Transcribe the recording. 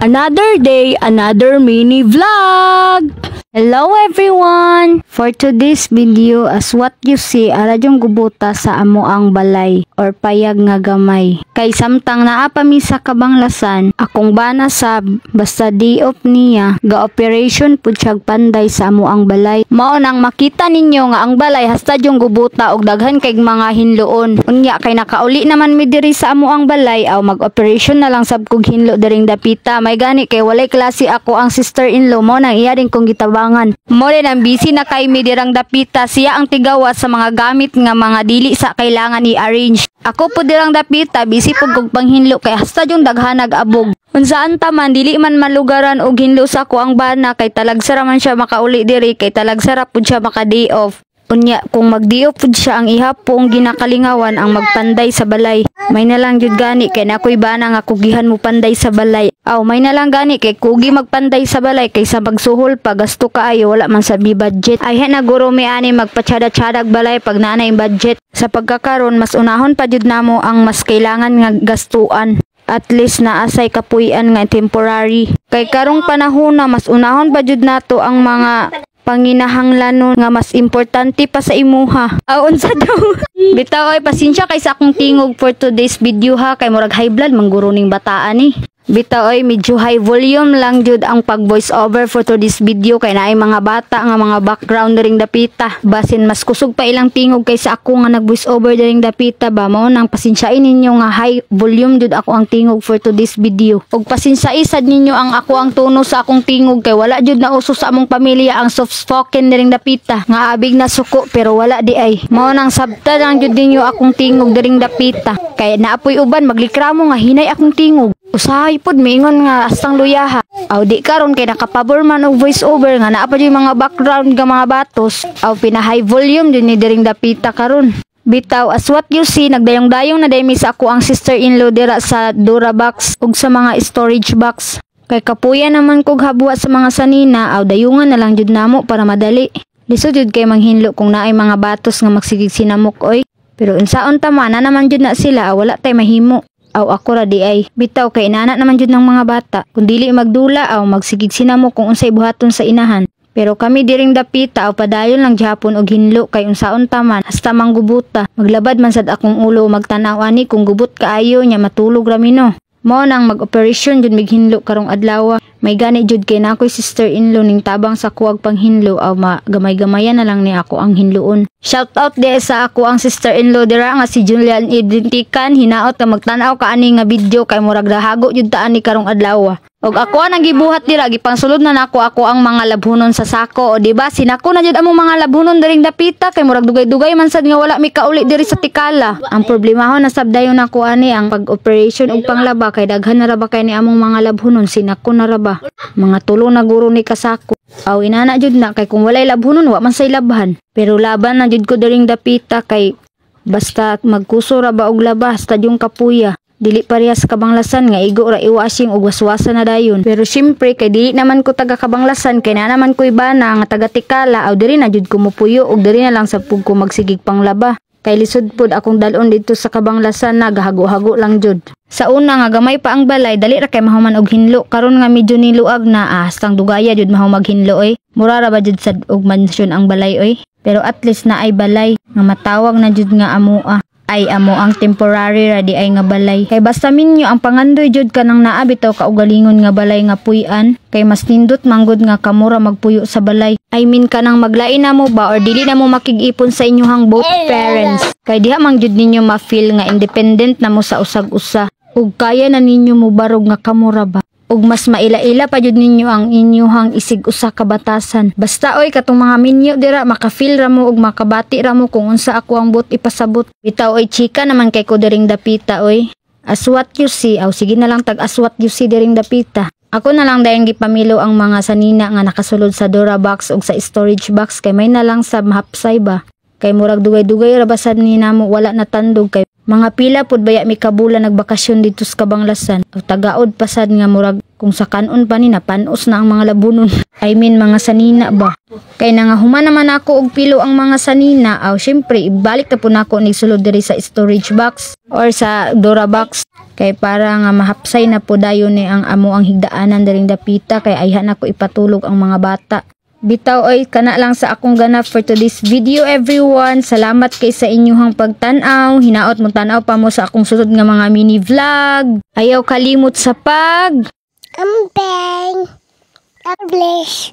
Another day, another mini vlog! Hello everyone! For today's video, as what you see, ara yung gubuta sa amo ang balay or payag nga gamay. Kay samtang naa pa mi sa kabanglasan, akong bana sab basta day off niya, ga-operation pud siyag panday sa amo ang balay. Mao nang makita ninyo nga ang balay hasta yung gubuta og daghan kay mga hinloon. Unya kay nakauli naman mi diri sa amo ang balay, aw mag-operation na lang sab kog hinlo diring dapita. May gani kay walay klase ako ang sister-in-law mo nang iya din kong gitabangan. Mo din ang busy na kay mi dirang dapita, siya ang tigawa sa mga gamit nga mga dili sa kailangan i-arrange. Ako po dirang dapita, busy pud kog panghinlo kay hasta yung daghanag abog. Unsaan ta man dili man malugaran og hinlo sa ako ang bana kay talagsara man siya makauli diri kay talagsara pud siya maka day off. Unya kung mag-day off pud siya, ang ihapong ginakalingawan ang magpanday sa balay. May na lang jud gani kay nakoy bana nga kugihan mo panday sa balay. Aw, may na lang gani kay kugi magpanday sa balay kaysa magsuhol pa, gasto kaayo, wala man sa budget. Ay na guro mi ani magpatsada-tsadag balay pag naanay budget. Sa pagkakaron, mas unahon pa jud namo ang mas kailangan nga gastuan. At least naasay kapuy-an nga temporary. Kay karong panahon na, mas unahon pa jud nato ang mga panginahanglanon nga mas importante pa sa imuha. Aw, unsa daw? Bitaw ay pasensya kay sa akong tingog for today's video ha, kay murag high blood mangguro ning bataan ni. Bitaw ay medyo high volume lang jud ang pag voice over for today's video kay naay mga bata nga mga background diring dapita. Basin mas kusog pa ilang tingog kaysa ako nga nag voice over diring dapita ba, mao nang pasensyain ninyo nga high volume jud ako ang tingog for today's video. Ug pasensyai sad ninyo ang ako ang tono sa akong tingog kay wala jud na uso sa among pamilya ang soft spoken diring dapita. Nga abig na suko pero wala di ay. Mao nang sabta lang jud ninyo akong tingog diring dapita. Kay naapoy uban maglikramo nga hinay akong tingog. Usahay pod miingon nga astang luyaha. Aw, di karon kay nakapabor man og voice over nga naa pa jud mga background nga mga batos. Aw, pina high volume jud ni diring dapita karon. Bitaw, as what you see, nagdayong-dayong na daymi sa ako ang sister-in-law dira sa Dura box ug sa mga storage box. Kay kapuya naman kog habwa sa mga sanina, aw dayungan na lang jud namo para madali. Lisod jud kay manghinlo kung naay mga batos nga magsigig sinamok oy. Pero unsaon ta man, na naman jud na sila, aw wala tay mahimo. Aw, ako ra di ay. Bitaw kay inana naman jud ng mga bata. Kung dili magdula, aw magsigig sinamo kung unsay buhaton sa inahan. Pero kami diring dapita, aw padayon lang gihapon og hinlo kay unsaon ta man hasta manggubuta. Maglabad man sad akong ulo magtanaw ani kung gubot kaayo nya matulog ra mi no. Mao nang mag-operation jud mig hinlo karong adlaw. May gani jud kay nakoy sister-in-law ning tabang sa kuwag panghinlo, aw magamay-gamayan na lang ni ako ang hinloon. Shout out di sa ako ang sister-in-law dira nga si Julian Ibintikan, hinaot nga magtan-aw ka ani nga video kay murag rahago jud ta ani karong adlaw. Og ako ang gibuhat dira, gipangsulod na nako ako ang mga labhunon sa sako. O di ba sinako na jud among mga labhunon diring dapita kay murag dugay-dugay man sad nga wala mi kauli diri sa Tikala. Ang problemahon na sab dayon nako ani ang pag-operation og panglaba kay daghan na ra ba kay ni among mga labhunon, sinako na ra ba. Mga tulo na guro ni kasako. Aw, inana jud na kay kung walay labhunon, wa man say labhan. Pero laban na jud ko diring dapita kay basta magkuso ra ba og laba hasta yung kapuya. Dili parehas kabanglasan nga igo ra i-washing og waswasa na dayon. Pero syempre kay dili naman ko taga kabanglasan, kay na naman ko ibana nga taga Tikala, aw diri na jud ko mupuyo og diri na lang sa pug ko magsigig panglaba. Kay lisod pud akong dalon didto sa kabanglasan, nagahago-hago lang jud. Sa una nga gamay pa ang balay, dali ra kay mahuman og hinlo. Karon nga medyo niluag na, hastang dugaya jud mahumag hinlo oy. Mura ra ba jud sad og mansyon ang balay oy. Pero at least na ay balay nga matawag na jud nga amoa. Ay amo ang temporary ra di ay nga balay. Kay basta minyo ang pangandoy jud kanang naa bitaw kaugalingon nga balay nga puy-an kay mas nindot manggod nga kamura magpuyo sa balay. I mean, kanang maglain na mo ba or dili na mo makig-ipon sa inyuhang both parents. Kay diha man jud ninyo ma-feel nga independent na mo sa usag-usa. Ug kaya na ninyo mo barog nga kamura ba. Ug mas maila-ila pa jud ninyo ang inyuhang isig usa ka batasan. Basta oy, katong mga minyo dira, maka-feel ra mo ug makabati ra mo kung unsa ako ang buot ipasabot. Bitaw oy, chika naman kay ko diring dapita oy. As what you see, aw sige na lang tag as what you see diring dapita. Ako na lang dayon gipamilo ang mga sanina nga nakasulod sa Dora box ug sa storage box kay may na lang sa mahapsay ba. Kay murag dugay-dugay ra basad ni namo wala natandog kay mga pila pud baya mi kabulan nagbakasyon dito sa Kabanglasan. O tagaod pasad nga murag Kung sa kanon pa ni, napanos na ang mga labunon. I mean, mga sanina ba. Kay nga human naman ako og pilo ang mga sanina, aw syempre ibalik na po nako ni sulod diri sa storage box or sa Dora box kay para nga mahapsay na po dayon ni ang amo ang higdaanan diring dapita kay ayhan nako ipatulog ang mga bata. Bitaw oy, kana lang sa akong ganap for today's video, everyone. Salamat kay sa inyuhang pagtan-aw. Hinaot mo tan-aw pa mo sa akong sunod nga mga mini vlog. Ayaw kalimot sa pag Amping. God bless.